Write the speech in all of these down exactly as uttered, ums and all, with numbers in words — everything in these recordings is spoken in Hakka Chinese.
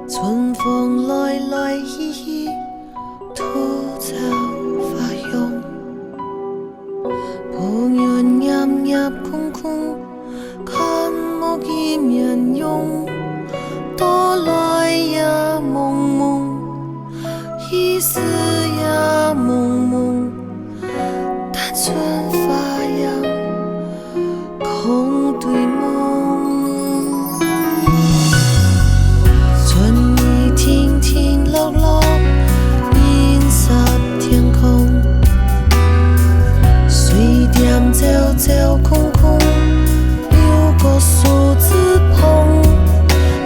春風來來去去，吐草花香。 布院掩掩空空，看無幾面容。到來也濛濛，去時也濛濛，單純花樣，空對夢。春雨停停落落，映濕天空。 水店朝朝空空，流過樹枝縫。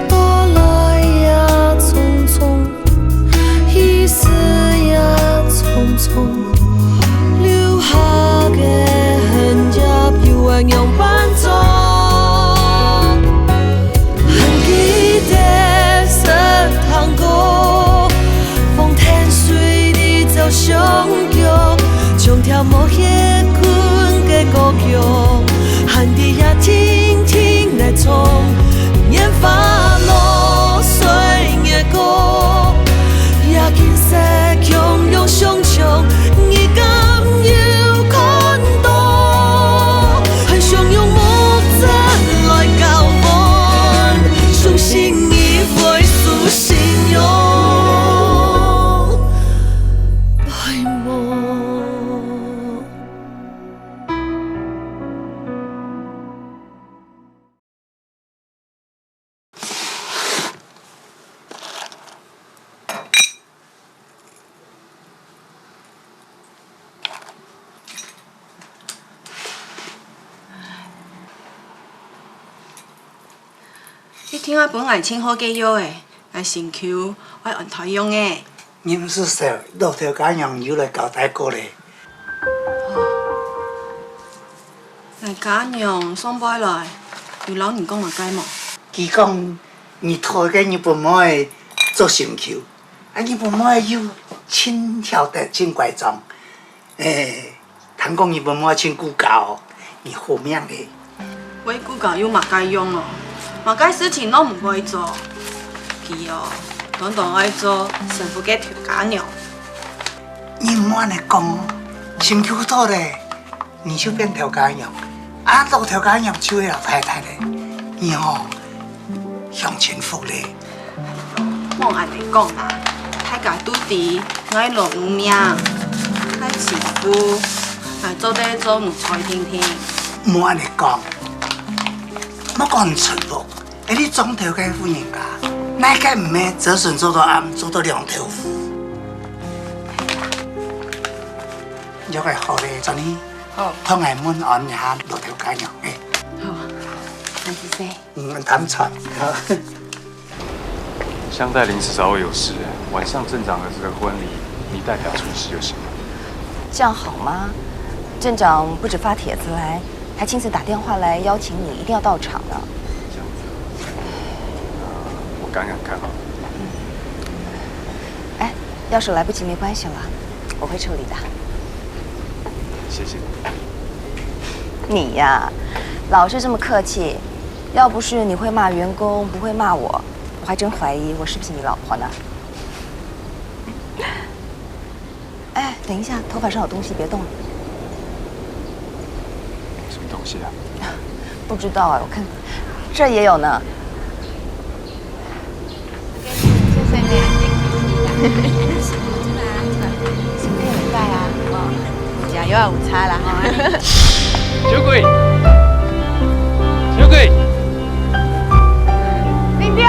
到來也匆匆，去時也匆匆，留下个痕跡又愛仰般做？ 還記得食糖果，風天水裡走相逐，像條無歇睏个孤鵲，還在這靜靜來唱，年華流水月光，也景色共樣想像，你敢有看到？ 很想用目汁來交換，相信你會是信仰。愛慕。 你聽下分𠊎稱好个藥仔，𠊎身軀愛安胎用仔。你毋使愁，老頭家娘有來交代過咧。𠊎家娘上擺來，有摎你講麼个無？佢講，你討个日本妹仔做心臼， 啊，日本妹又盡曉得、盡乖張。欸，聽講日本妹盡顧家哦，你好命咧。會顧家有麼个用哦？麼个事情攏毋會做。佢哦，單單愛做神父个頭家娘。你毋好恁樣講哦，心臼討咧， 你就變頭家娘，啊，老頭家娘就係老太太咧。你吼，享清福咧。莫恁樣講啊，大家都知𠊎老有命，太辛苦，𠊎做得做奴才定定。莫恁樣講，莫講陳福，係你莊頭个婦人家，哪个毋係朝晨做到暗，做到兩頭烏？藥仔好咧，Johnny。 好。同𠊎問安一下老頭家娘，欸。好，那謝謝。嗯，談菜。好。香袋临时找我有事，晚上镇长儿子的婚礼，你代表出席就行了。这样好吗？镇长不止发帖子来，还亲自打电话来邀请你一定要到场呢。这样子啊，那我赶赶看好了。哎，要是来不及没关系了，我会处理的。 谢谢。你呀，老是这么客气，要不是你会骂员工，不会骂我，我还真怀疑我是不是你老婆呢。哎，等一下，头发上有东西，别动了。什么东西啊？不知道啊，我看这也有呢。 先生个安定氣息啦。辛苦啊，辛苦。辛苦你拜啊，哦，食藥也有差啦，吼。小鬼，小鬼，林彪，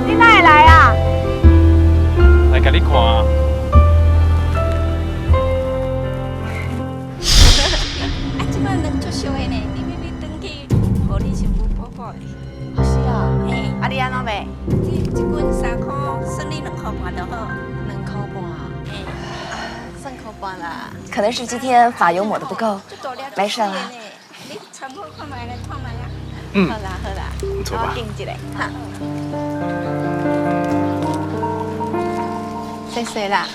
你哪會來啊？來甲你看啊。 啊，這擺人足少的呢，你欲毋欲轉去予你新婦補補咧？哦，是啊。嘿。啊，你安怎賣？你一斤三箍，算你兩箍半就好。兩箍半啊？嘿。啊，算箍半啦。可能是今天髮油抹得不夠，沒事啦。你嘗好看覓咧，看覓啊。嗯。好啦，好啦，不錯吧？我訂一个，哈。謝謝啦。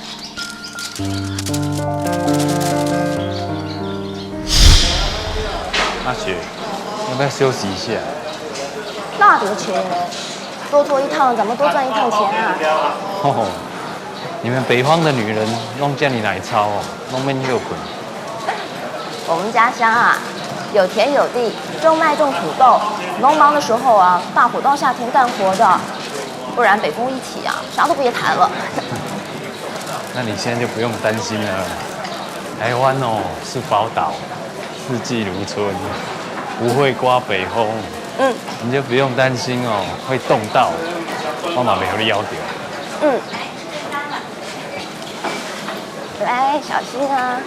阿雪，有要休息一下。那多钱，多做一趟，咱们多赚一趟钱啊。哦，你们北方的女人弄这样的奶超哦，弄没有滚。我们家乡啊，有田有地，种麦种土豆，农忙的时候啊，大伙都要下田干活的，不然北风一起啊，啥都别谈了。那你现在就不用担心了。台湾哦，是宝岛，四季如春，不会刮北风。嗯，你就不用担心哦，会冻到。我嘛袂予你枵到。嗯，来，小心啊。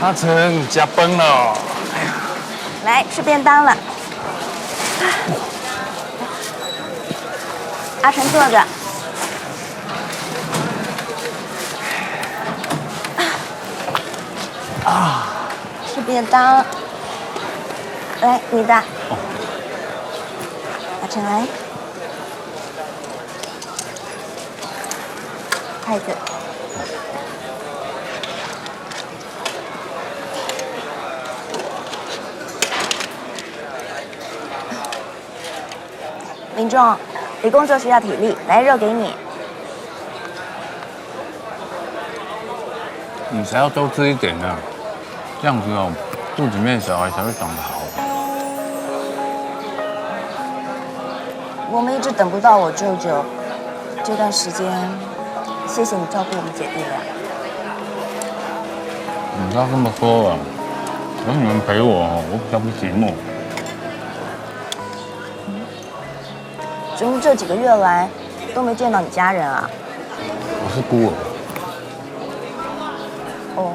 阿成，加班了。来，吃便当了。阿成坐着。啊，吃便当。来，你的。哦。阿成来。筷子。 民众，你工作需要体力，来肉给你。你才要多吃一点啊，这样子哦，肚子里面小孩才会长得好。我们一直等不到我舅舅，这段时间，谢谢你照顾我们姐弟俩。你不要这么说了，有你们陪我哦，我比较不寂寞。 怎么这几个月来都没见到你家人啊？我是孤儿。哦，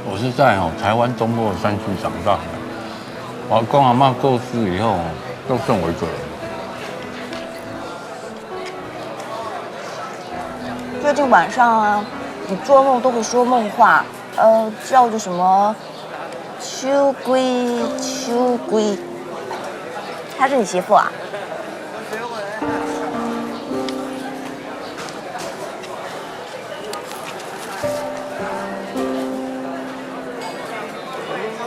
我是在哦台湾东部的山区长大的。我阿公阿嬷过世以后哦，就剩我一个人。最近晚上啊，你做梦都会说梦话，呃，叫着什么 秋桂，秋桂，她是你媳妇啊？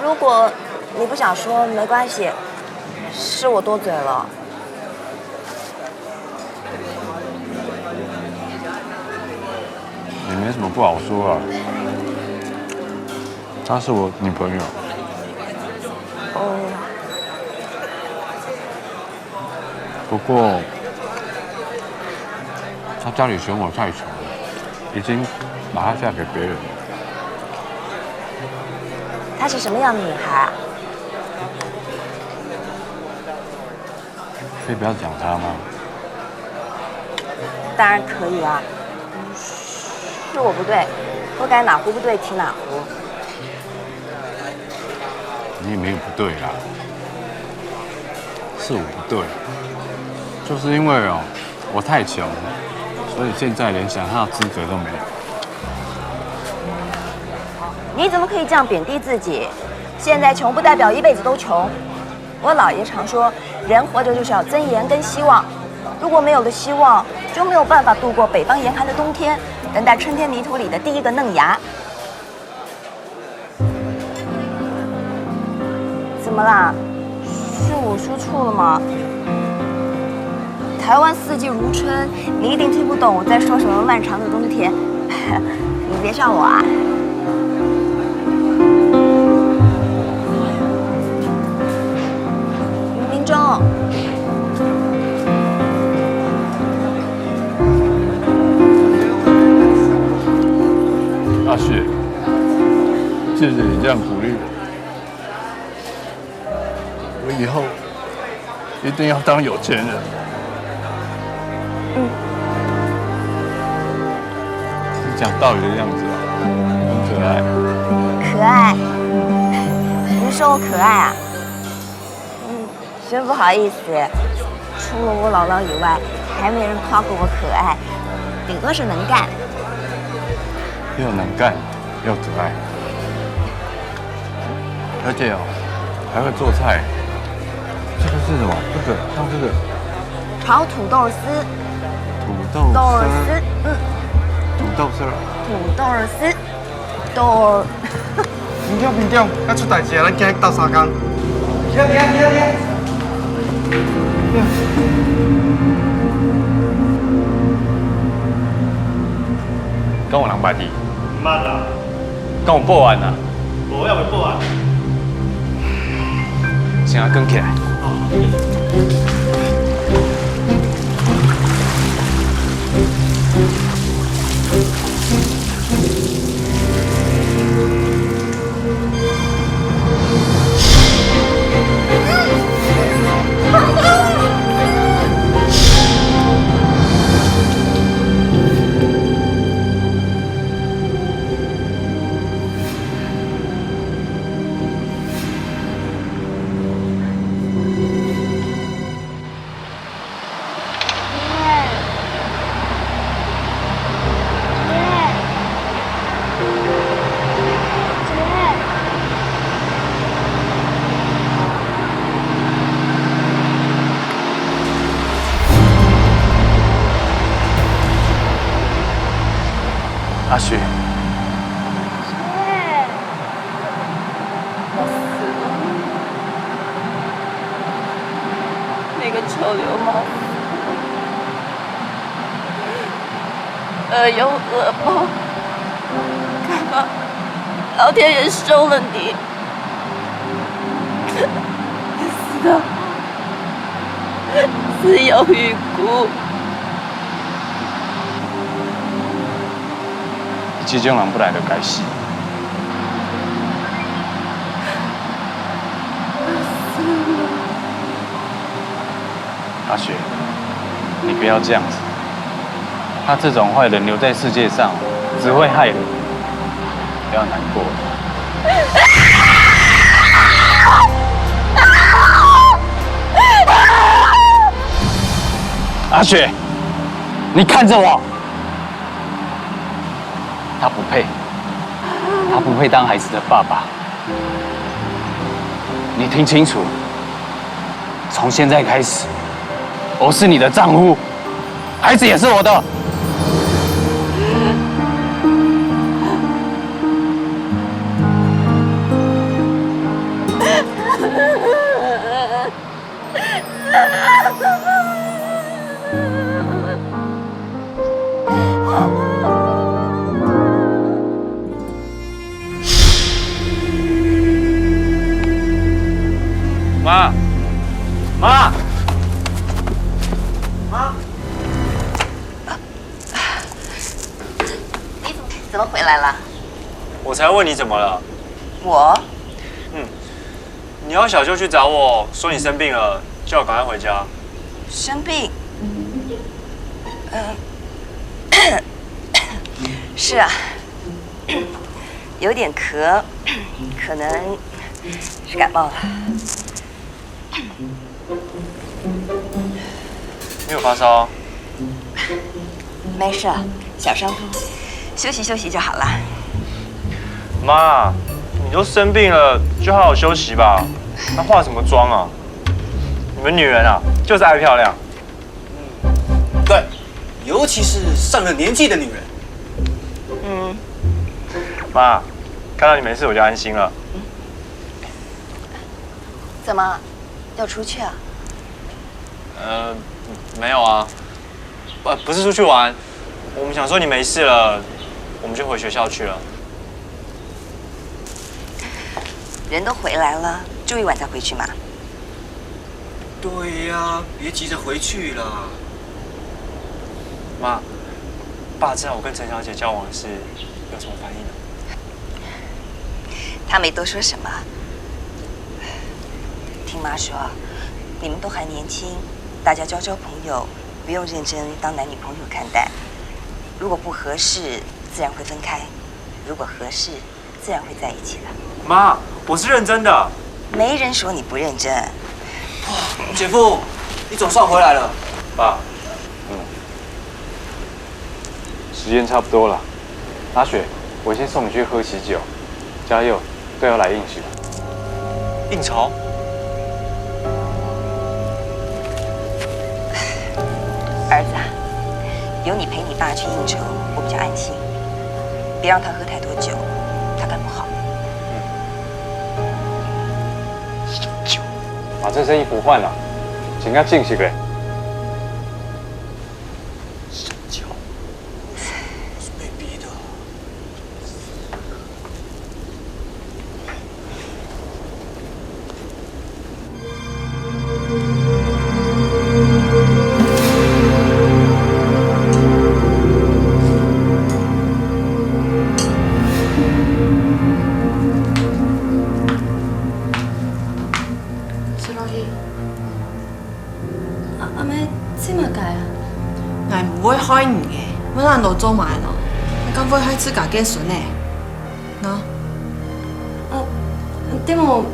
如果你不想说，没关系，是我多嘴了。 也没什么不好说啊，她是我女朋友。哦，不过她家里嫌我太穷，已经把她嫁给别人了。她是什么样的女孩啊？ 可以不要讲她吗？当然可以啊，是我不对，不该哪壶不对提哪壶。你也没有不对啦，是我不对，就是因为哦，我太穷，所以现在连想她的资格都没有。你怎么可以这样贬低自己？现在穷不代表一辈子都穷。 我姥爷常说，人活着就是要尊严跟希望。如果没有了希望，就没有办法度过北方严寒的冬天，等待春天泥土里的第一个嫩芽。怎么啦？是我说错了吗？台湾四季如春，你一定听不懂我在说什么漫长的冬天。你别笑我啊。明明中。阿雪，谢谢你这样鼓励我。 我以后一定要当有钱人。嗯。你讲道理的样子啊，很可爱。可爱？你说我可爱啊？嗯，真不好意思，除了我姥姥以外，还没人夸过我可爱，顶多是能干。又能干，又可爱。 而且哦，还会做菜。这个是什么？这个像这个炒土豆丝。土豆丝。豆丝，嗯。土豆丝。土豆丝，豆。緊張緊張，愛出代誌啊！咱今日鬥相共。停停停停！敢有人捌你？毋捌啦。敢有報案啊？無，猶未報案。先啊，囥起來。阿雪。 那个臭流氓，恶有恶报，看吧，老天爷收了你，死的自有余辜。 你這種人本來就該死。阿雪，你不要這樣子。他這種壞人留在世界上，只會害人。不要難過。阿雪，你看著我。 他不配，他不配當孩子的爸爸。你聽清楚，從現在開始，我是你的丈夫，孩子也是我的。媽，媽，媽。你怎么回来了？我才问你怎么了。我？嗯，你要小舅去找我说你生病了，叫我赶快回家。生病？呃，是啊，有点咳，可能是感冒了。你有发烧？没事，小伤风，休息休息就好了。妈，你都生病了，就好好休息吧。那化什么妆啊？你们女人啊，就是爱漂亮。对，尤其是上了年纪的女人。嗯。妈，看到你没事我就安心了。怎么，要出去啊？呃，没有啊。呃，不是出去玩，我们想说你没事了，我们就回学校去了。人都回来了，住一晚再回去嘛。对呀，别急着回去啦。妈，爸知道我跟陈小姐交往的事，有什么反应啊？他没多说什么。听妈说，你们都还年轻，大家交交朋友，不用认真当男女朋友看待。如果不合适，自然会分开；如果合适，自然会在一起的。妈，我是认真的。没人说你不认真。姐夫，你总算回来了。爸，嗯，时间差不多了。阿雪，我先送你去喝喜酒，家佑都要来应酬。应酬？儿子啊，有你陪你爸去应酬，我比较安心。别让他喝太多酒，他肝不好。啊，這身衣服換了，請假正式咧。Selahi，阿阿妹，做麼个啊？𠊎毋會害你个，你恁多做麼个呢？你敢會害自家个孫呢？喏。啊，でも，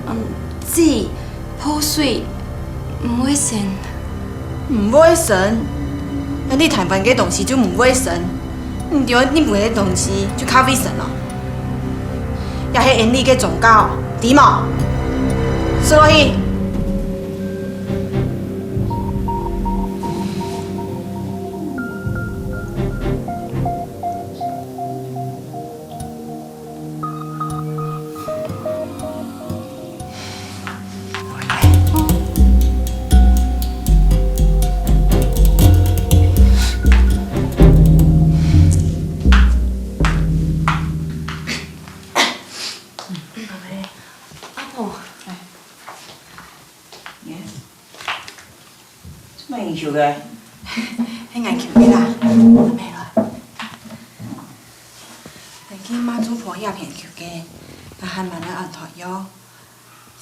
嗯，紙、破水，毋會生。毋會生？恁呢臺灣个東西就毋會生？你對日本个東西就較會生咯？ 也係恩俚个宗教，知無？收落去。阿婆，做麼个你手个？係𠊎手个啦，阿妹來。等佢媽祖婆遐片手个，𠊎還慢慢安托喲，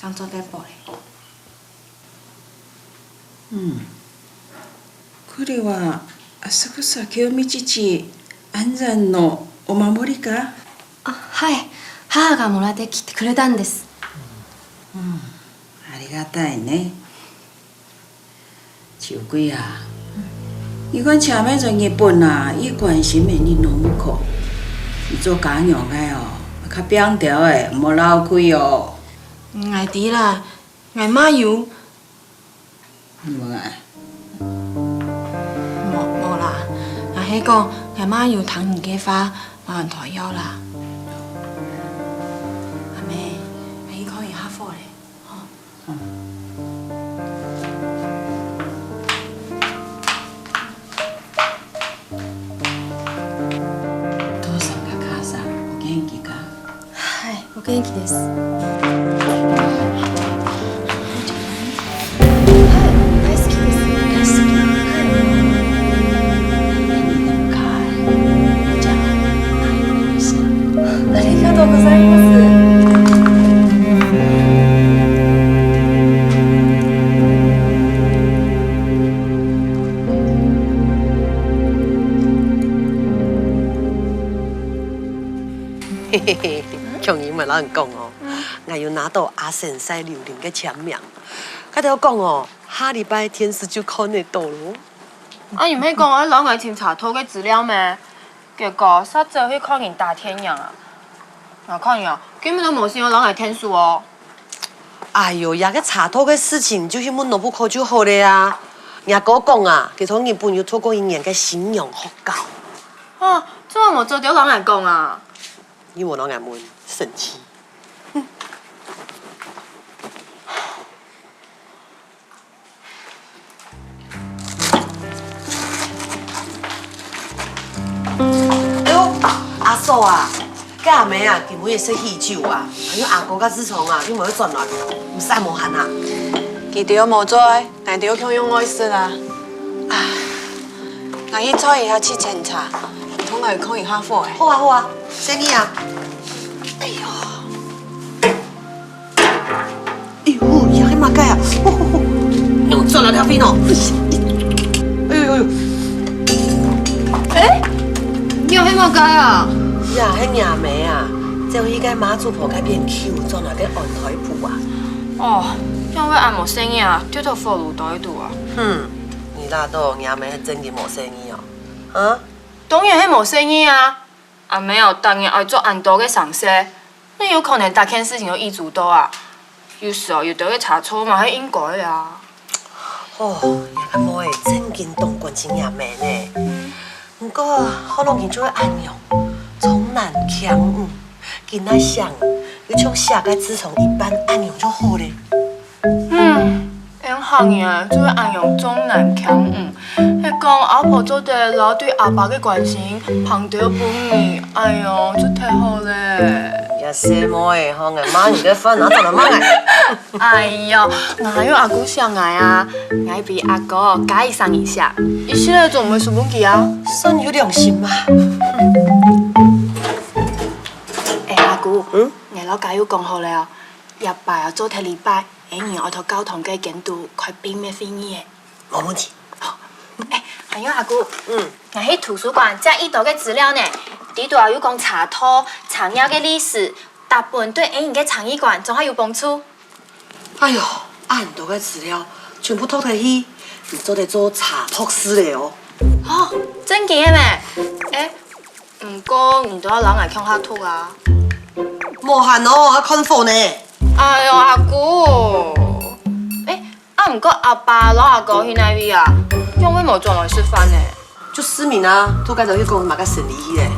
正做得啵咧。 嗯。これは、浅草清水寺安山のお守りか？あ、はい。母がもらってきてくれたんです。うん。ありがたいね。秋桂啊，你看車妹在日本啊，佢關心个人攏無看。你做家娘个哦，較拚兜仔，毋好漏氣哦。𠊎知啦， 𠊎嘛有。你問𠊎？無，無啦，𠊎係講，𠊎嘛有聽你个話，無恁拖腰啦。阿妹，𠊎去看一下貨咧，吼。お父さんが母さん、お元気か？ はい、お元気です。はい、大好きです。大好き。はい。ありがとうございます。嘿嘿嘿，強姨，𠊎摎你講哦， 𠊎有拿到阿先生劉玲个簽名。佢等講哦，下禮拜電視就看得到咯。啊，你毋係講愛摎𠊎尋查到个資料咩？結果煞走去看人打電影啊！𠊎看你啊，根本都無想愛摎𠊎𢯭手哦。哎喲，這个查到个事情就去問羅布科就好了啊。若哥講啊，佢在日本有讀過一年个新娘學校。啊，做麼無早點摎𠊎講啊？你無摎𠊎問，生氣。 哎喲，阿嫂啊，該阿姆啊，今晡日食喜酒啊，還有阿哥佮志聰啊，你無愛轉來，毋使無閒啊？佢等無做，𠊎等共樣愛食啊。啊，𠊎去坐一下去檢查，你同𠊎去看一下貨仔。好啊，好啊，細義啊。哎喲。 哎喲，這係麼个啊？吼吼吼！你有做了條飛喏！哎喲喲！哎，你係麼个啊？這係若姆啊，走去該媽祖婆該片求轉來个安胎符啊。哦，仰會恁無細義啊，跌到火爐肚肚啊！哼，你拉倒，若姆係真經無細義哦，啊？當然係無細義啊！ 阿姆哦，逐日愛做恁多个常識，哪有可能逐件事情都預知到啊？有時哦，有兜个差錯嘛係應該个啊。哦，這个妹真經當關心若姆呢。毋過，好容易就會恁樣，從男強女，今仔想，又像寫个志聰一般恁樣就好咧。客人啊，就會恁樣重男輕女。係講阿婆做得摎對阿爸个關心放忒分你，哎喲，就忒好咧。這細妹仔吼，𠊎罵你个飯啊，做麼个罵𠊎？哎喲，𠊎還有阿姑惜𠊎啊，𠊎比阿哥加一聲一下，一息仔總毋會輸分佢啊。算有良心嘛。哎，阿姑，嗯？𠊎摎家佑講好了哦，這擺啊做忒禮拜， 𠊎人愛到教堂个間肚開秘密會議仔。無問題。好，哎，還有阿姑，嗯。𠊎去圖書館借已多个資料呢，裡肚有講茶道、茶業个歷史，大部分對𠊎人个茶藝館總還有幫助。哎喲，恁多个資料，全部讀忒去，你做得做茶博士了哦。哦，真个咩？哎， 毋過你都愛摎𠊎共下讀啊。無閒哦，愛看火呢。哎喲，阿姑，哎，啊毋過阿爸摎阿哥去哪位啊？仰會無轉來食飯呢？就市民啊，都該兜去講麼个生理去咧。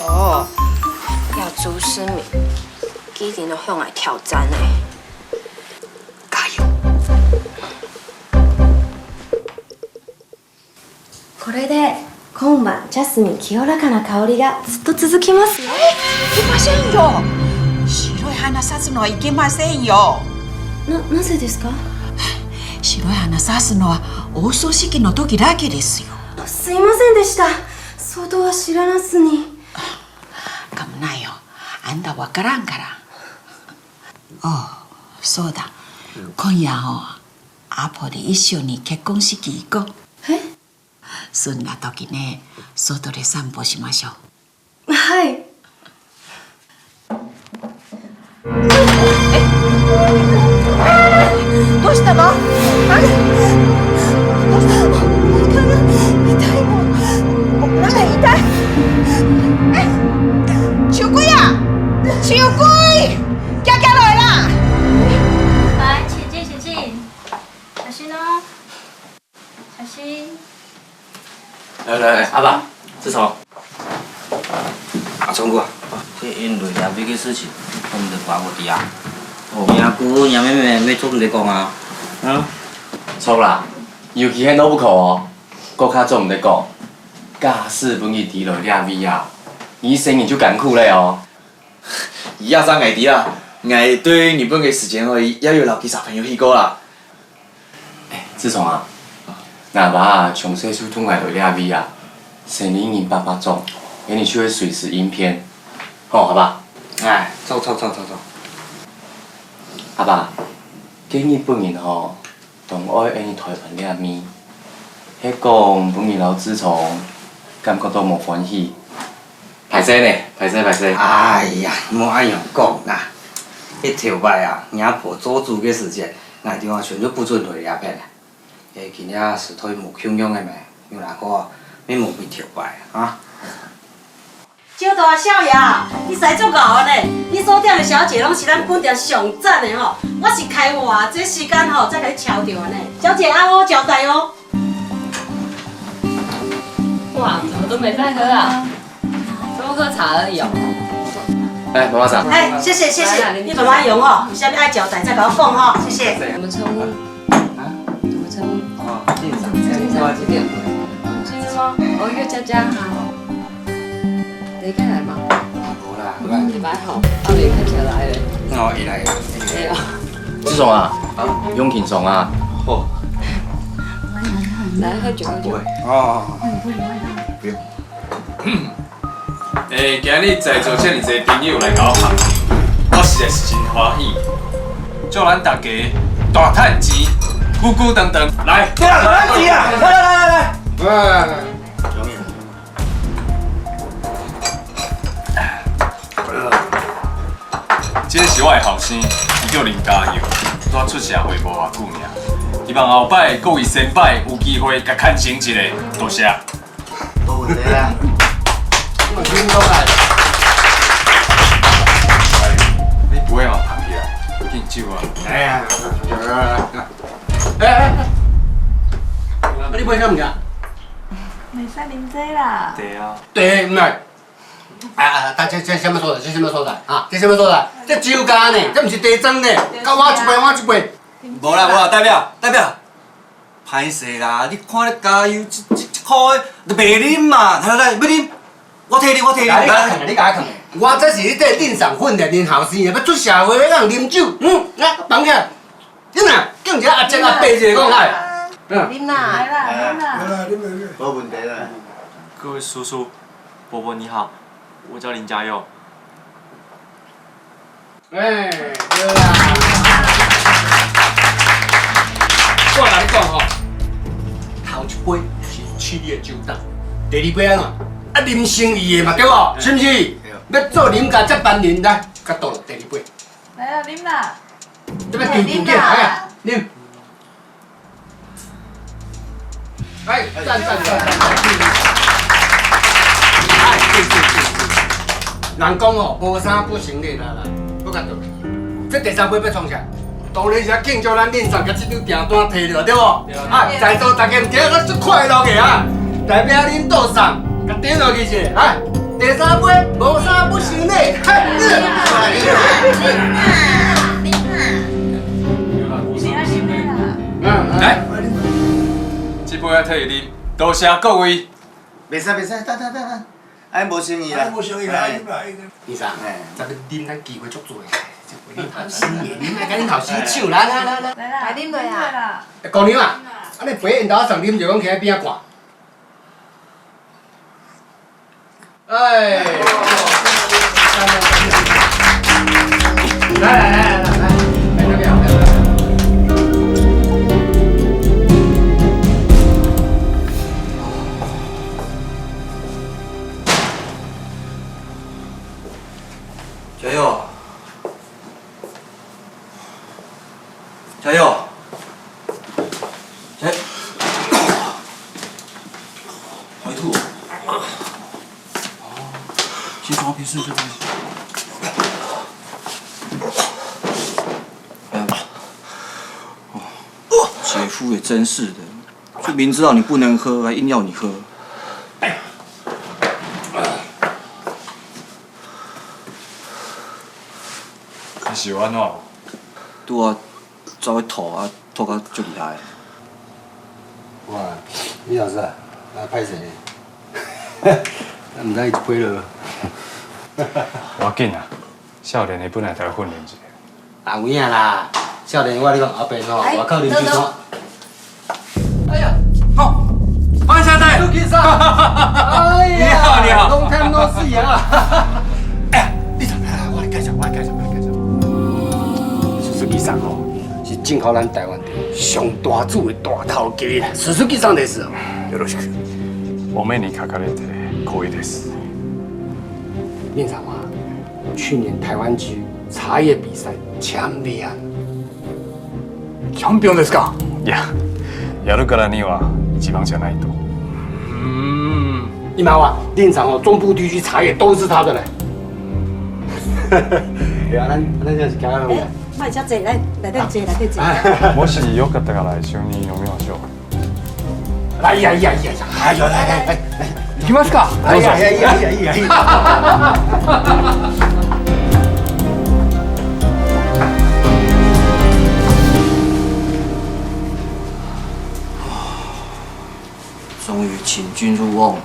哦，這朱世明，既定都向𠊎挑戰呢。加油！ これで、今晩、ジャスミン清らかな香りがずっと続きますよ。え、いけませんよ。白い花刺すのはいけませんよ。な、なぜですか？白い花刺すのは、お葬式の時だけですよ。すいませんでした。相当は知らなすに。かもないよ。あんたわからんから。あ、そうだ。今夜、阿婆的一周年結婚式行こう。え？ そんな時ね、外で散歩しましょう。はい。どうしたの？あれ？どうしたの？お腹が痛いの。お腹痛い。え？秋葵啊！秋葵！行行來啦！來，請進，請進。小心哦。 小心。來來來，阿爸，志聰。阿聰哥啊，這因為這位个事情，我毋得講阿哥知啊。哦，你阿姑、你阿妹妹乜做毋得講啊？嗯？著啦，尤其係Nobuko哦，更加做毋得講。假使分佢知來這位啊，你一生人就艱苦咧哦。佢也知𠊎知啊，𠊎對日本个時節吼，也有摎佢小朋友去過啦。 欸，志聰啊，𠊎阿爸啊，從細就㧡𠊎來這位啊，生理人百百種，𠊎等就會隨時應變。吼，阿爸。欸，著著著著著。阿爸，該日本人吼，當愛𠊎等臺灣這味，係講分你摎志聰感覺到無歡喜？ 歹勢呢，歹勢歹勢。哎呀，莫恁樣講啦！該頭擺啊，若婆做主个時節，𠊎兜啊全部不准來這片。欸，今日時代無共樣个咩，有哪個乜無比頭擺啊？招待少爺，你使足𠢕呢！你所點个小姐攏是咱本店上讚个吼。我是開會啊，這時間吼才共你招著呢。小姐，愛好好招待哦。 哇，怎麼都沒在喝啊？都喝茶而已哦。欸，媽媽桑。欸，謝謝謝謝，來來你慢慢用哦，有啥愛交代再共我講哦，謝謝。怎麼稱呼？啊？怎麼稱呼？哦，店長，店長，店長。真的嗎？哦，一個佳佳哈。等一下來嗎？無啦，無啦。你擺好，阿美看起來來了。哦，伊來了。哎呀。志聰啊，啊？用輕鬆啊。好。來，喝酒，喝酒。不會。哦，哦，哦。不用。欸，今日在座遮爾濟朋友來共我捧場，我實在是真歡喜。祝咱大家大趁錢，久久長長。來，大趁錢啊！來來來來來。來來來來。 這是我的後生，伊叫林家佑，拄出社會無偌久爾。希望後擺各位先輩有機會共牽成一下，多謝。無問題啊。你們聽眾啊。你杯仔嘛捧起來，敬酒啊。哎呀，哎哎哎，啊你杯仔敢毋要？袂使啉這啦。對啊。對，毋來。 啊，啊，這，這，這啥物所在？這啥物所在？啊，這啥物所在？這酒家呢，這毋是茶莊呢，共換一杯，換一杯。無啦，無啦，代表，代表，歹勢啦，你看你加油，一、一、一箍的，你袂啉嘛，來來來，欲啉，我替你，我替你，來，你共我囥，來來。你共我囥。我這是你這个令賞訓練營後生的，欲出社會，欲通啉酒，嗯，來，放起來。你哪，叫一个阿叔阿伯一个講，來，嗯。啉啦。來啦，啉啦。來啦，啉啦，啉啦。無問題啦。各位叔叔、伯伯你好，我叫林家佑。 哎，對啦。我共你講吼，頭一杯是試你的酒膽，第二杯按怎？啊，啉生意的嘛，對無？是毋是？對。欲做林家接班人，來，共倒落第二杯。來啊，啉啦。這邊丟丟起來，哎呀，啉。 哎，讚讚讚讚讚！哎，對對對對，人講哦，無衫不成禮，來來，我共你講，這第三杯欲創啥？當然是愛慶祝咱令賞共這張訂單提著，對無？對啊。啊，在座大家毋知影，我足快樂的啊！代表恁多賞，共點落去一下，啊！ 第三杯，無衫不成禮，嘿！來，這杯愛替你啉，多謝各位。袂使，袂使，等，等，等，等，按呢無誠意啦。按呢無誠意啦，哎。你啥？哎。咱們啉咱機會足濟，這杯你頭先，你莫共你頭先搶，來，來，來，來。來啦，來啉落啊。姑娘啊，按呢杯𫣆兜上啉就講徛邊仔看。 哎，來來來來來，來這邊，來這邊。加油！ 加油！加油！好痛！先从这边顺，这边。哎呀，哦，姐夫也真是的，就明知道你不能喝，还硬要你喝。你是有按怎？拄啊， 走去吐啊，吐甲足厲害。哇，李老師啊，啊，歹勢呢，啊，毋知伊一杯了。無要緊啊，少年的本來就愛訓練一下。啊，有影啦，少年我你講後壁吼，哎，外口啉酒。等等。 哎呀，好，欢迎下台。Suzukiさん。哎呀，你好，你好。Long time no see啊。哎，你等，来来，我来介绍，我来介绍，我来介绍。Suzukiさん吼，是进口咱台湾的上大主的大头家。Suzukiさんです。よろしく。お目にかかれて光栄です。令さんは、去年台湾区茶叶比赛champion。 チャンピオンですか？いや、やるからには一番じゃないと。嗯，你妈啊，令赏哦，中部地区茶叶都是他的嘞。对啊，咱咱这样是刚刚哎，莫遮坐，来，来，咱坐，来，咱坐。もしよかったら一緒に飲みましょう。 来呀呀呀呀！哎呦，来来来来，行きますか？哎呀呀呀呀呀！终于请君入瓮。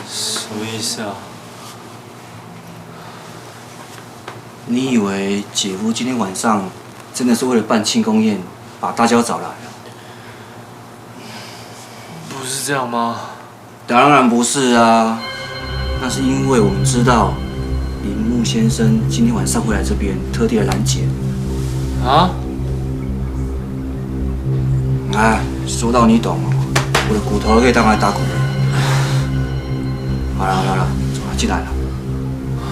什么意思啊？你以为姐夫今天晚上真的是为了办庆功宴把大家都找来啊？不是这样吗？当然不是啊，那是因为我们知道铃木先生今天晚上会来这边，特地来拦截。啊？哎，说到你懂哦，我的骨头可以当来打骨的。好了好了好了，走了，进来了，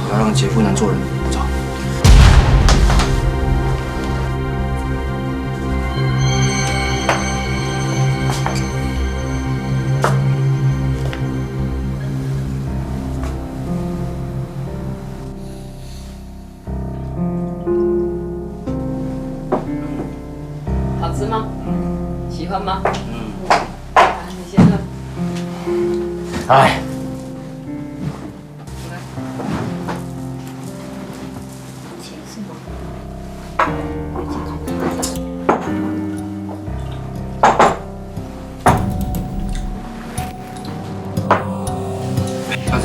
不要让姐夫难做人，走。 好吃吗？喜欢吗？嗯。啊，你先喝。哎。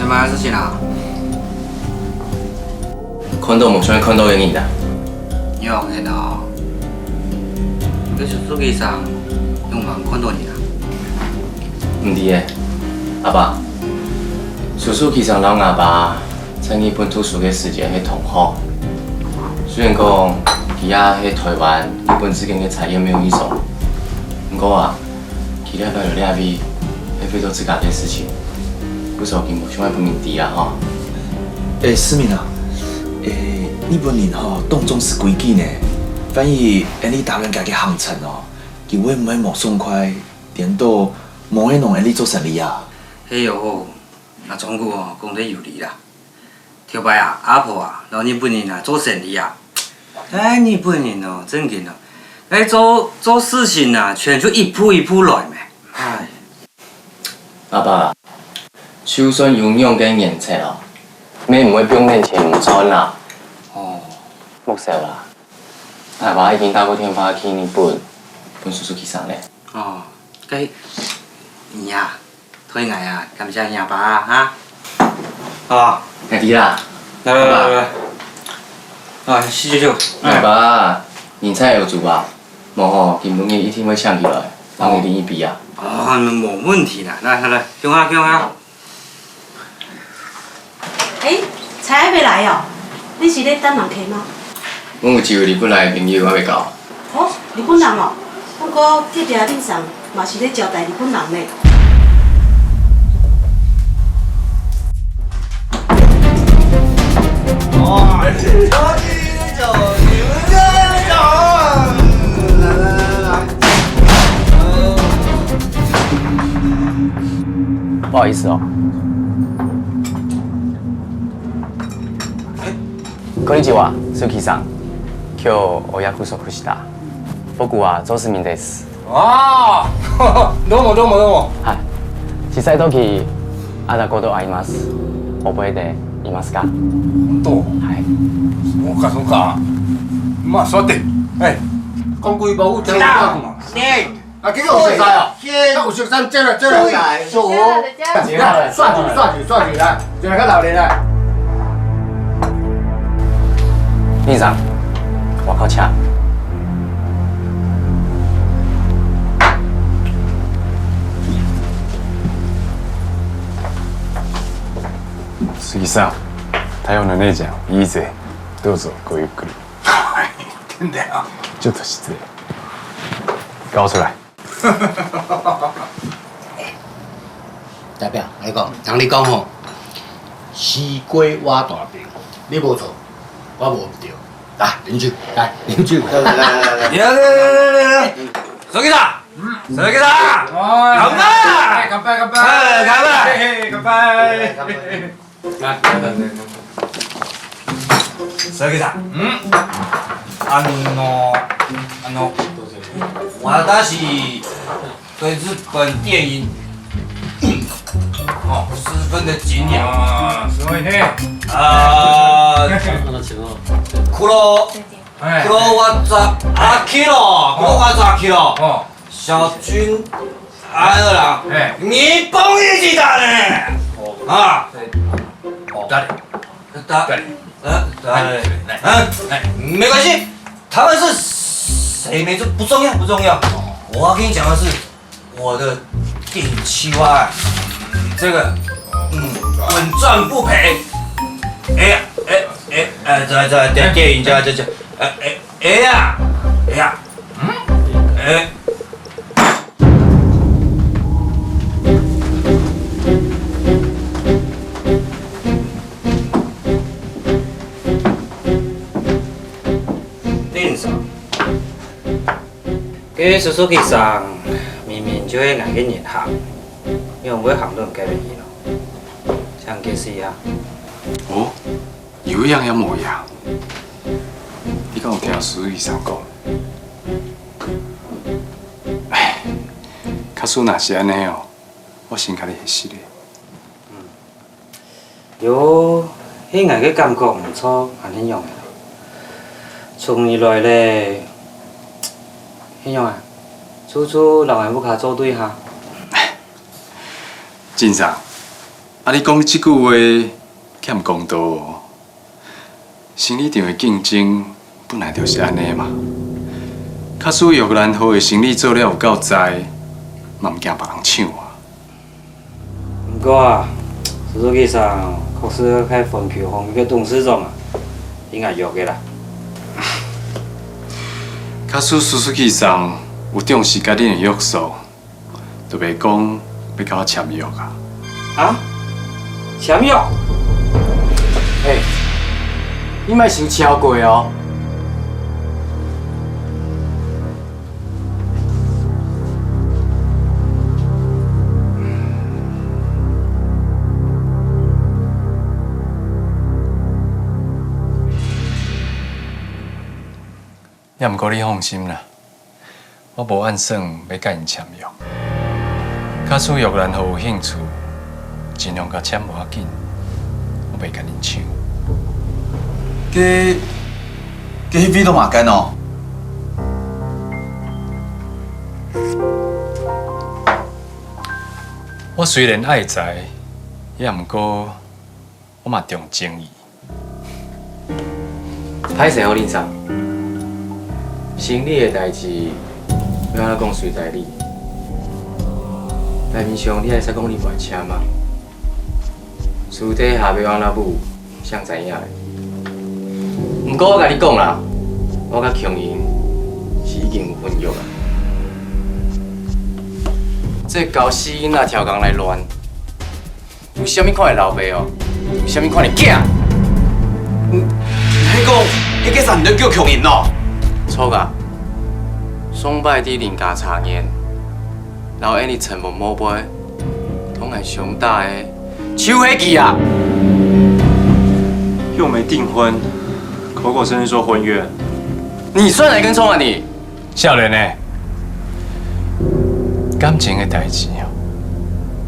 麼个事情啊？看到無想愛看到个人啊。仰會哦？該Suzuki桑仰般看到你啊？毋知欸，阿爸，Suzuki桑摎吾爸在日本讀書个時節係同學。雖然講佢也係台灣、日本之間个差異無幾重，毋過啊， 佢這擺來這位，係為著自家个事情，故所佢無想愛分人知啊吼。欸，思明啊，欸，日本人吼，當重視規矩呢。萬一𫣆俚打亂厥个行程哦，佢會毋會無爽快，顛倒無愛摎𫣆俚做生理啊？係哦，阿忠哥哦，講得有理啦。 頭擺啊，阿婆啊，摎日本人啊做生理啊，哎，日本人哦，正經哦，哎，做，做事情啊，全就一步一步來咩。哎。阿爸啊，就算有仰个原則哦，乜毋會放面前毋轉啊。哦。木蛇啊，阿爸已經打過電話去日本，分Suzuki桑咧。哦，該你啊， 推𠊎啊，感謝你阿爸啊，哈。哦，𠊎知啦。來來來來來。啊，四九九。阿爸，人菜有煮啊？無吼，今晡日一定會請佢來，摎你啉一杯啊。哦，無問題啦，來來來，共下共下。 欸，菜猶未來哦，你是咧等人客嗎？阮有一位日本來个朋友猶未到。哦，日本人哦，毋過隔壁鄰舍嘛是咧招待日本人呢。不好意思哦。 こんにちは、鈴木さん。今日お約束した。僕は、あ、そうです。ああ、どうもどうもどうも。はい。小さい時、あの子と会います。覚えていますか？本当？はい。そうかそうか。まあ、座って。はい。コンクリート打って。ねえ。 啊，這个有熟悉哦。先，有熟悉，接落，接落。來，坐。來，坐下去，坐下去，坐下去，來，坐下較鬧熱來。院長，外口請。杉さん、台湾のおねえちゃん、いいぜ。どうぞ、ごゆっくり。真的啊。ちょっと失礼。交出来。 代表，你講，聽你講吼，西瓜倚大邊，你無錯，我無毋對。來，啉酒，來，啉酒。來，來，來，來，來。來，來，來，來，來。鈴木さん，鈴木さん，乾杯！乾杯，乾杯。乾杯。 来，来，来，来，来。鈴木さん。嗯。あの、あの、私、对日本电影，哦，十分的敬仰。ああ、すごいね。あー、あの、ちょっと、クロ、哎。クロワッツァ、アキラ、クロワッツァアキラ。哦。 小津安二郎，哎。日本一的呢。哦。啊。哦。誰？誰？誰？呃，誰？哎。嗯，哎。没关系，他们是谁没错，不重要，不重要。我要跟你讲的是，我的电影企划案，这个，嗯，稳赚不赔。哎呀，哎，哎，哎，这，这，电，电影家，这，这，哎，哎， 哎呀，哎呀，嗯？哎。林桑，該Suzuki桑明明就係𠊎个人客，仰會行到該片去咯？請解釋一下。哦， 有影也無影。你敢有聽Suzuki桑講？唉，假使若是恁呢哦，我先佮你歇息咧。有，係𠊎个感覺毋著，還係仰仔？從你來咧，係仰仔？處處摎𠊎屋下做對下。 先生，啊，你講這句話，欠公道哦。生理場的競爭本來就是恁呢嘛。假使玉蘭號的生理做了有夠在，嘛毋驚別人搶啊。毋過啊，Suzuki桑確實係環球航運个董事長啊，佢𠊎約个啦。假使Suzuki桑有重視家己的約束， 都袂講欲佮我簽約啊。啊？簽約？欸，你莫想超過哦。也毋過你放心啦。 我無按算欲佮𪜶簽約。假使玉蘭號有興趣，盡量佮簽無要緊，我袂佮𪜶搶。該，該彼位都嘛干哦？我雖然愛財，也毋過 我嘛重情義。歹勢哦，林桑，生理个代誌，欲按怎講隨在你。台面上你會使講你無愛簽啊，私底下欲按怎舞，誰知影咧？毋過我佮你講啦，我佮強英是已經有婚約啊。這交死囡仔刁工來亂， 有啥物款个老爸哦？有啥物款个囝？你，你係講，你个啥人叫強英哦？著啊，上擺佇林家茶園，摎Annie陳文某背，同𠊎相打个，就係佢啊！又沒訂婚，口口聲聲說婚約。你算哪根蔥啊你？ 少年的，感情的代誌哦，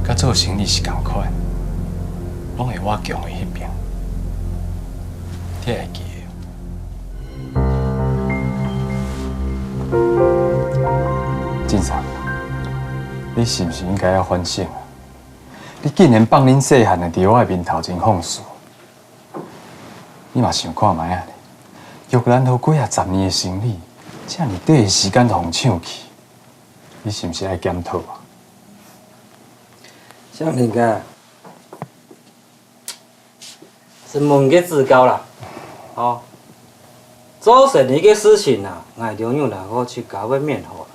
佮做生理是仝款，攏會倚強的彼爿，你愛記得。進山，你是毋是應該愛反省啊？你竟然放恁細漢的佇我的面頭前放肆！ 你嘛想看覓啊，玉蘭號幾若十年的生理，遮爾短的時間就予人搶去，你是毋是愛檢討啊？少年家，承蒙你个指教啦，吼。做生理个事情啊，𠊎兜有哪好自家會面好啦。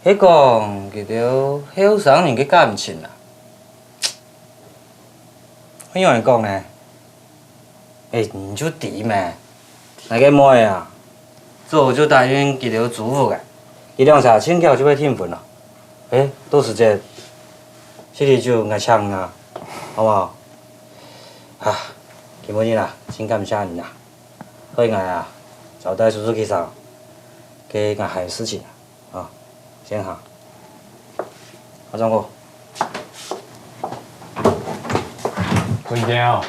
係講佢兜後生人个感情啊，會仰般講呢？ 欸，你就知咩？𠊎个妹啊，早就答應佢兜租屋个，佢兩儕盡巧就會訂婚囉。欸，到時節，這禮就𠊎請你啊，好無？啊，今晡日啊，盡感謝你啊，害𠊎啊，招待叔叔佢兜，該𠊎還有事情啊。 啊，先行。阿忠哥。文天哦。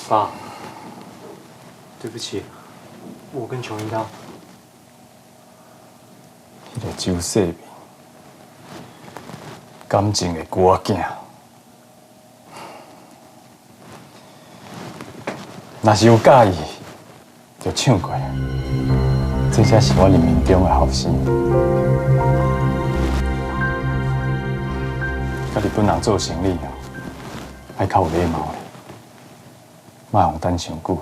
爸，對不起，我跟瓊英他 彼个周世明，感情的龜仔囝，若是有佮意，就搶過啊！這才是我人民中的好心。佮日本人做生理啊，愛較有禮貌咧，莫予等傷久。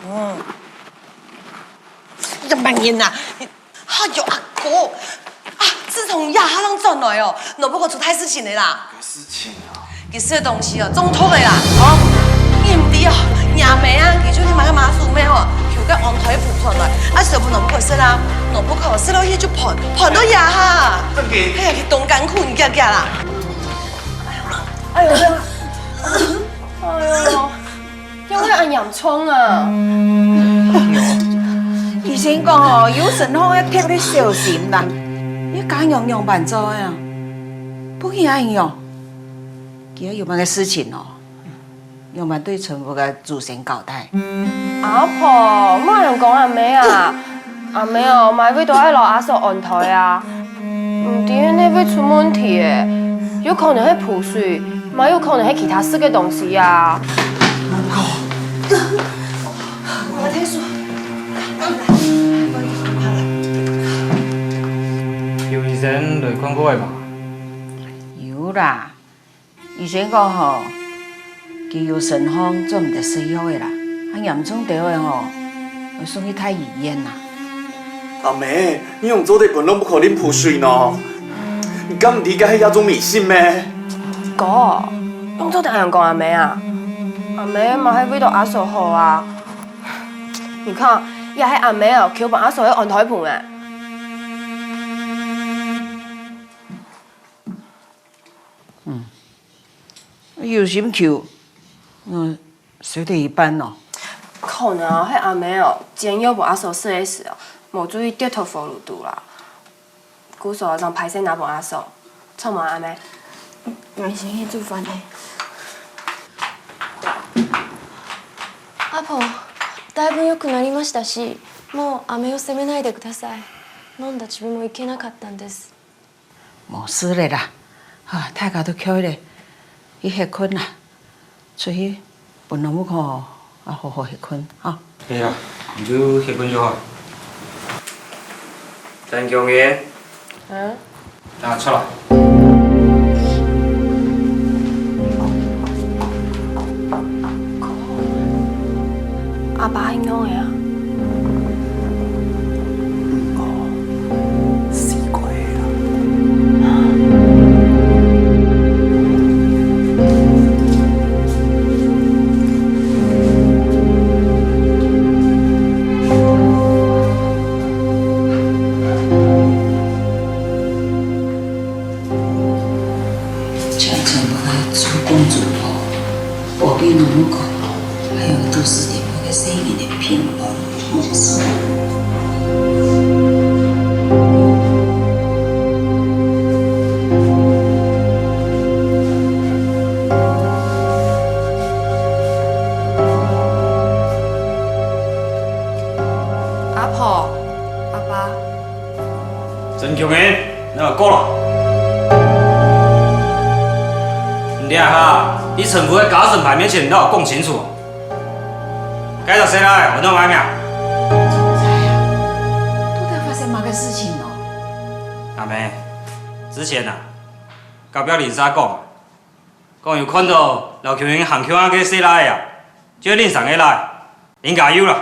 嗯。這麼難啊！哎喲，阿哥，啊，自從這下正轉來哦，老婆婆出大事情了啦。 事情啊。佢食个東西哦，中毒个啦，吼！你毋知哦，若姆啊，佢就去買个麻薯麵吼，求个安胎補品來，啊，想分老婆婆食啊，老婆婆食落去就噴，噴到這下。真个？哎呀，佢當艱苦，你驚驚啦。哎呦，哎呦，仰會恁嚴重啊？醫生講哦，有身項愛特別小心啦。你家娘仰般做个啊？不然恁樣，佢有麼个事情哦？ 仰般對村屋个祖先交代？阿婆，莫恁樣講阿姆啊！阿姆哦，嘛為著愛摎阿嫂安胎啊，毋知係哪位出問題欸，有可能係腹水，嘛有可能係其他食个東西啊。有醫生來看過个無？有啦， 醫生講吼，佢有身項做毋得食藥个啦，啊嚴重兜仔吼，愛送去大醫院啦。阿姆，你仰做得分老母婆啉苦水呢？你敢毋知該係一種迷信咩？哥，仰做得恁樣講阿姆啊？阿姆嘛係為著阿嫂好啊。你看，這係阿姆哦，求分阿嫂去安胎盤啊。 有心求，嗯，少忒一半咯。可能係阿姆哦，煎藥分阿嫂食个時哦，無注意跌到火爐肚啦。故所正歹勢拿分阿嫂，著無阿姆？𠊎先去煮飯咧。阿婆、だいぶ良くなりましたし、もう飴を責めないでください。飲んだ自分もいけなかったんです。 無事咧啦，哈，大家都𤸁咧，去歇睏啦，出去分老母婆啊好好歇睏哈。係啊，你就歇睏就好。陳強人，嗯？啊，出來。 阿爸係仰仔啊？毋過，死過去啦。 全村个祖公祖婆，保庇老母婆，還有都市裡背个細人个平安。阿婆，阿爸。 陳強人，你過來。你這下，在陳屋个家臣牌面前，你同𠊎講清楚。該隻細倈仔安到麼个名？總裁啊，到底發生麼个事情哦？阿姆，之前啊，隔壁鄰舍講，講有看著摎強人行共下个細倈仔啊，就係令生个倈。 林家佑啦。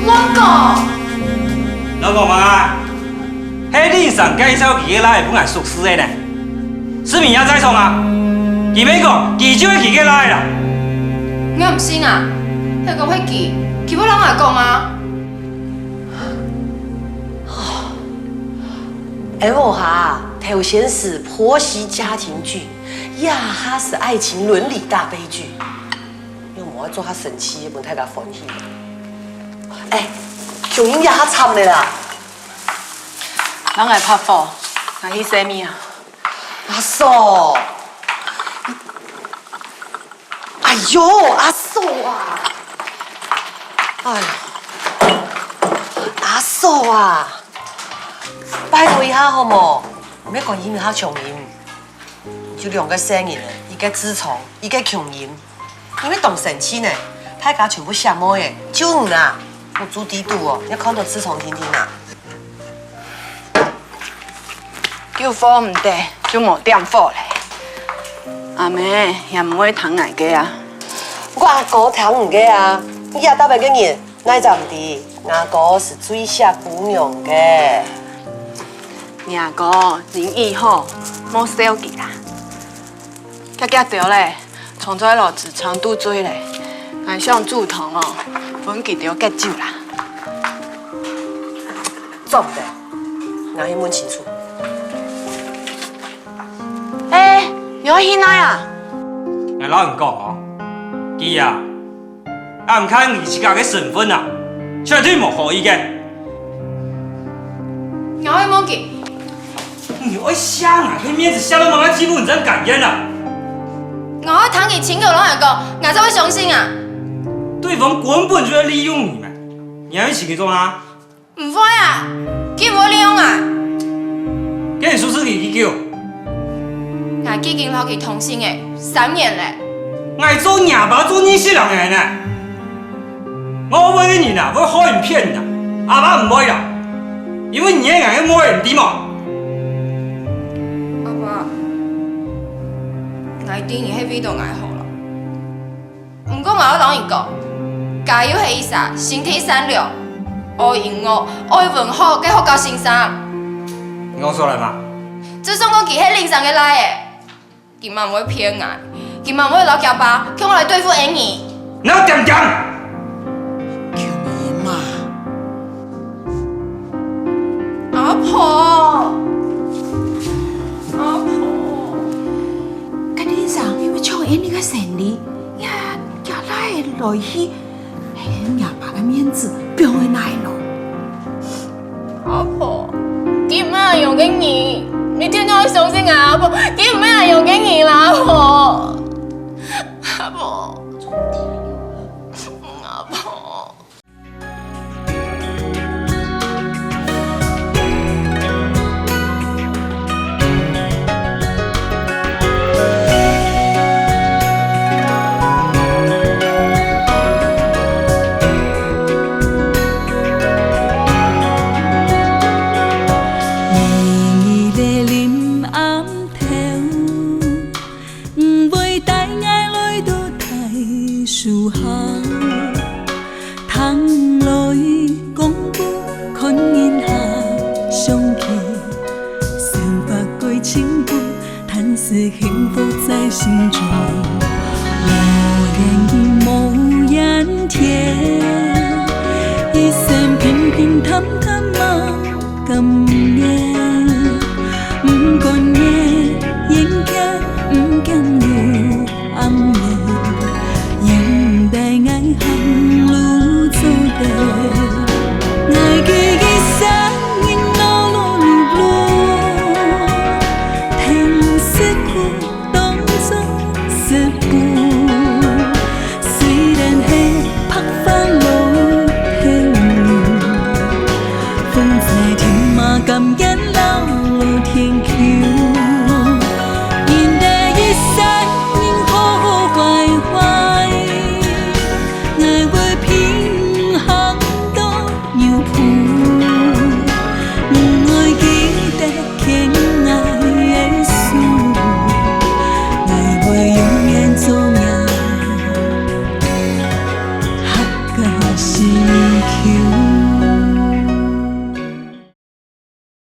亂講！亂講麼个？係令生介紹佢个倈分𠊎熟識个呢。市民也在場啊，佢乜講佢就係佢个倈啦。𠊎毋信啊！係講係佢，佢會摎𠊎講啊？哎，我哈，頭先係婆媳家庭劇，這下係愛情倫理大悲劇。 你無愛做較生氣，分大家歡喜。哎，雄英也較慘了啦。人愛拍火，𠊎去洗面啊。阿嫂，哎喲，阿嫂啊，哎喲，阿嫂啊，拜託一下好無？毋好講一下雄英。 就兩個細人仔，一個智障，一個窮人。因為當生氣呢，大家全部閃妹仔，就你啊，目珠底肚哦，也看到智障定定啊。救火毋得，就莫點火咧。阿姆也毋會聽𠊎个啊。毋過阿哥聽你个啊，你也大半個人， 哪會毋知，吾哥係最惜姑娘个。若哥人已好，莫愁佢啦。遽遽兜咧，糖菜摎紙腸都醉咧，𠊎想煮湯哦，分佢兜解酒啦。做毋得，𠊎去問清楚。哎，愛去哪啊？𠊎摎你講哦，佢啊， 啊，你看你自家个身份啊，絕對無好意个。𠊎愛問佢。你愛惜𠊎个面子，惜到麼个地步，你正甘願啊？𠊎愛聽佢親口摎𠊎講，𠊎正會相信啊。對方根本就在利用你嘛，你還會信佢做麼？ 毋會啊，佢毋會利用𠊎。該你係毋係佢去救？𠊎既經摎佢通信了三年了。𠊎做若爸做二十六年了，𠊎愛个人啊，會害人騙人啊，阿爸毋會啦，因為你係𠊎个妹，你知無？阿爸，𠊎知你係為著𠊎好啦。 毋過𠊎愛摎你講，嘉佑係一儕心地善良、愛音樂、愛文學个學校先生。你講出來嘛？就算講佢係鄰舍个倈仔，佢嘛毋會騙𠊎，佢嘛毋會摎厥爸共下來對付𠊎等。你愛恬恬！救命啊！阿婆，阿婆。該鄰舍因為搶𠊎等个生理， 呀，厥倈仔來去，係若爸个面子放在哪咯？阿婆，佢毋係恁樣个人，你定著愛相信𠊎阿婆，佢毋係恁樣个人啦，阿婆。阿婆，阿婆。